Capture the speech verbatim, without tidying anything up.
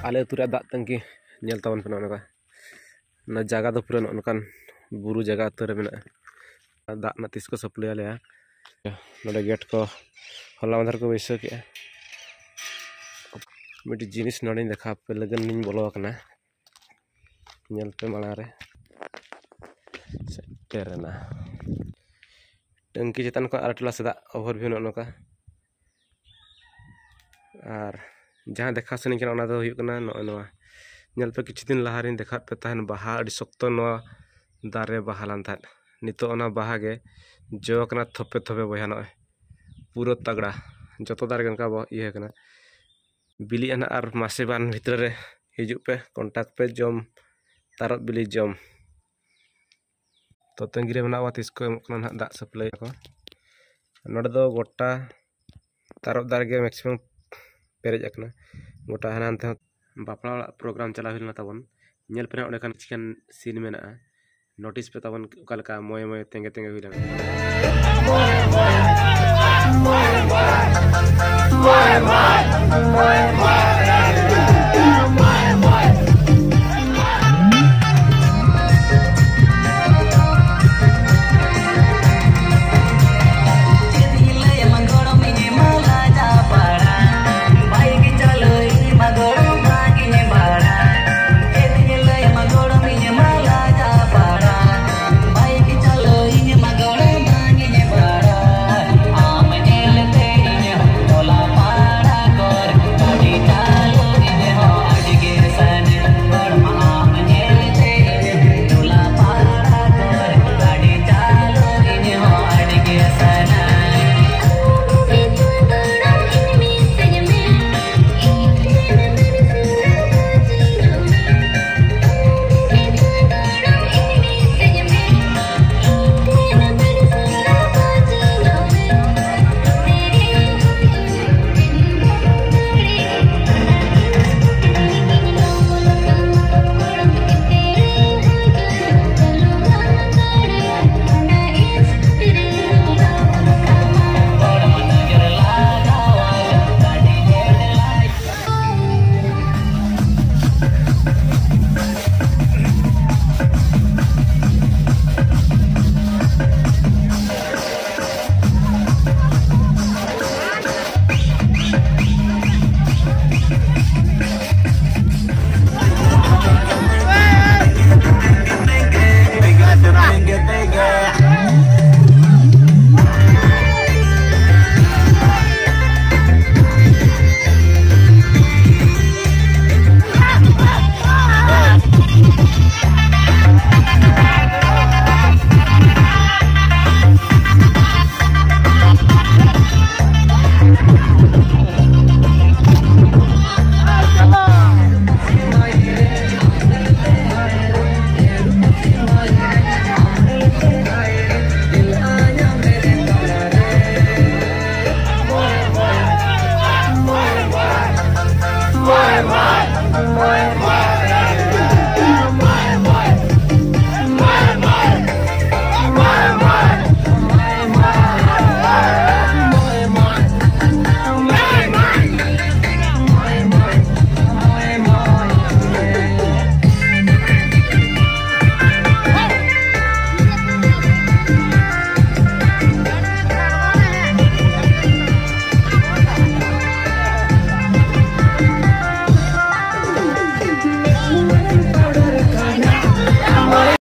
ᱟᱞᱮ ᱟᱹᱛᱩ ᱨᱮᱭᱟᱜ ᱫᱟᱜ ᱴᱟᱹᱝᱠᱤ ᱧᱮᱞ ᱛᱟᱵᱚᱱ ᱯᱮ ᱱᱚᱜᱼᱚ ᱱᱚᱝᱠᱟ᱾ ᱚᱱᱟ ᱡᱟᱭᱜᱟ ᱫᱚ ᱯᱩᱨᱟᱹ ᱱᱚᱜᱼᱚ ᱱᱚᱝᱠᱟᱱ ᱵᱩᱨᱩ ᱡᱟᱭᱜᱟ ᱩᱛᱟᱹᱨ ᱨᱮ ᱢᱮᱱᱟᱜᱼᱟ᱾ ᱟᱨ ᱫᱟᱜ ᱨᱮᱱᱟᱜ ᱛᱤᱥ ᱠᱚ ᱥᱟᱹᱯᱞᱟᱹᱭ ᱟᱞᱮᱭᱟ᱾ ᱱᱚᱰᱮ ᱜᱮᱴ ᱠᱚ ᱦᱚᱞᱟ ᱢᱟᱫᱷᱮᱨ ᱠᱚ ᱵᱟᱹᱭᱥᱟᱹᱣ ᱠᱮᱜᱼᱟ᱾ ᱢᱤᱫᱴᱤᱡ ᱡᱤᱱᱤᱥ ᱱᱚᱰᱮᱧ ᱫᱮᱠᱷᱟᱣ ᱟᱯᱮ ᱞᱟᱹᱜᱤᱫ ᱤᱧ ᱵᱚᱞᱚ ᱟᱠᱟᱱᱟ᱾ ᱧᱮᱞ ᱯᱮ ᱢᱟᱲᱟᱝ ᱨᱮ᱾ ᱥᱮᱴᱮᱨ ᱮᱱᱟ᱾ ᱴᱟᱹᱝᱠᱤ ᱪᱮᱛᱟᱱ ᱠᱷᱚᱱ ᱟᱨ ᱴᱚᱞᱟ ᱥᱮᱫᱟᱜ overview ᱱᱚᱜᱼᱚ ᱱᱚᱝᱠᱟ᱾ ᱟᱨ ᱡᱟᱦᱟᱸ ᱫᱮᱠᱷᱟᱣ ᱥᱟᱱᱟᱧ ᱠᱟᱱᱟ ᱚᱱᱟ ᱫᱚ ᱦᱩᱭᱩᱜ ᱠᱟᱱᱟ ᱱᱚᱜᱼᱚᱭ ᱱᱚᱣᱟ᱾ ᱧᱮᱞ ᱯᱮ, ᱠᱤᱪᱷᱩ ᱫᱤᱱ ᱞᱟᱦᱟ ᱨᱤᱧ ᱫᱮᱠᱷᱟᱣᱟᱫ ᱯᱮ ᱛᱟᱦᱮᱱ ᱵᱟᱦᱟ ᱟᱹᱰᱤ ᱥᱚᱠᱛᱚ ᱱᱚᱣᱟ ᱫᱟᱨᱮ ᱵᱟᱦᱟ ᱞᱮᱱ ᱛᱟᱦᱮᱸᱫ᱾ ᱱᱤᱛᱚᱜ ᱚᱱᱟ ᱵᱟᱦᱟ ᱜᱮ ᱡᱚ ᱠᱟᱱᱟ ᱛᱷᱚᱯᱮ ᱛᱷᱚᱯᱮ ᱵᱚᱭᱦᱟ, ᱱᱚᱜᱼᱚᱭ ᱯᱩᱨᱟᱹ ᱛᱟᱜᱽᱲᱟ᱾ ᱡᱚᱛᱚ ᱫᱟᱨᱮ ᱜᱮ ᱚᱱᱠᱟ ᱵᱚ-, ᱤᱭᱟᱹ ᱠᱟᱱᱟ᱾ ᱵᱤᱞᱤᱜᱼᱟ ᱱᱟᱦᱟᱜ ᱟᱨ ᱢᱟᱥᱮ ᱵᱟᱨ ᱵᱷᱤᱛᱨᱤ ᱨᱮ ᱦᱤᱡᱩᱜ ᱯᱮ, contact ᱯᱮ, ᱡᱚᱢ, ᱛᱟᱨᱚᱵ ᱵᱤᱞᱤ ᱡᱚᱢ᱾ ᱛᱚ ᱛᱟᱺᱜᱤ ᱨᱮ ᱢᱮᱱᱟᱜ ᱠᱚᱣᱟ ᱛᱤᱥ ᱠᱚ ᱮᱢᱚᱜ ᱠᱟᱱᱟ ᱱᱟᱦᱟᱜ ᱫᱟᱜ supply ᱟᱠᱚ᱾ ᱱᱚᱰᱮ ᱫᱚ ᱜᱚᱴᱟ ᱛᱟᱨᱚᱵ ᱫᱟᱨᱮ ᱜᱮ maximum ᱯᱮᱨᱮᱡ ᱟᱠᱟᱱᱟ᱾ ᱜᱚᱴᱟ ᱦᱟᱱᱟ ᱦᱟᱱᱛᱮ ᱦᱚᱸ ᱵᱟᱯᱞᱟ ᱚᱲᱟᱜ program ᱪᱟᱞᱟᱣ ᱦᱩᱭ ᱞᱮᱱᱟ ᱛᱟᱵᱚᱱ, ᱧᱮᱞ ᱯᱮ ᱱᱟᱦᱟᱜ ᱚᱸᱰᱮ ᱠᱷᱟᱱ ᱪᱤᱠᱟᱹᱱ scene ᱢᱮᱱᱟᱜᱼᱟ᱾ Notice ᱯᱮ ᱛᱟᱵᱚᱱ ᱚᱠᱟ ᱞᱮᱠᱟ ᱢᱚᱭᱮ ᱢᱚᱭᱮ ᱛᱮᱸᱜᱮ ᱛᱮᱸᱜᱮ ᱦᱩᱭ ᱞᱮᱱᱟ᱾